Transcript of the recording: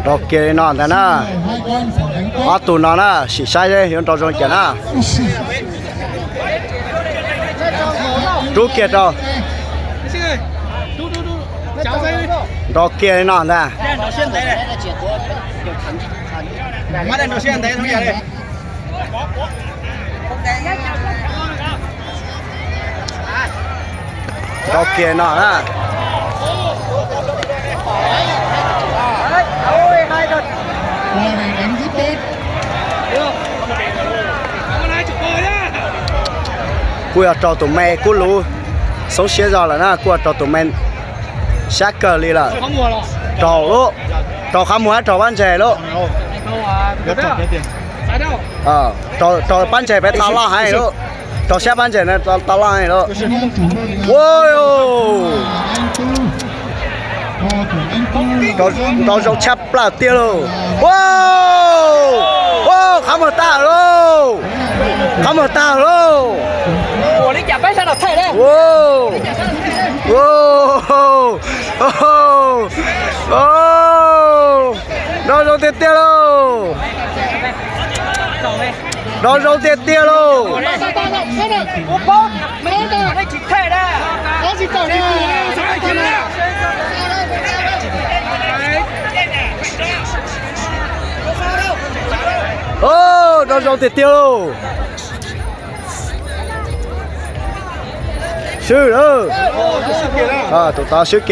Nrau kiag li no ntag na. Ob tug no na, sim saib yuav nrau zoo cas na. Rub kiag rau. Nrau kiag li no ntag. Nrau kiag no na. Kuj yog raug tus me kub lub xoob siab zog lawm na, kuj yog raug tus me sab kawg li lawm. Raug lub, raug qhab muag hab raug pab ntseg lub? Raug pab ntseg peb tau loj heev lub, raug sab pab ntseg no tau loj heev lub. Ua, nrau zoo tshaj plaws tiag lauj. Ua, ua, qhab muag tag lauj, qhab muag tag lauj. Nrau zoo tiag tiag lauj. Nrau zoo tiag tiag lauj. Nrau zoo tiag tiag lauj. Swb lawm. Tus tod swb kiag.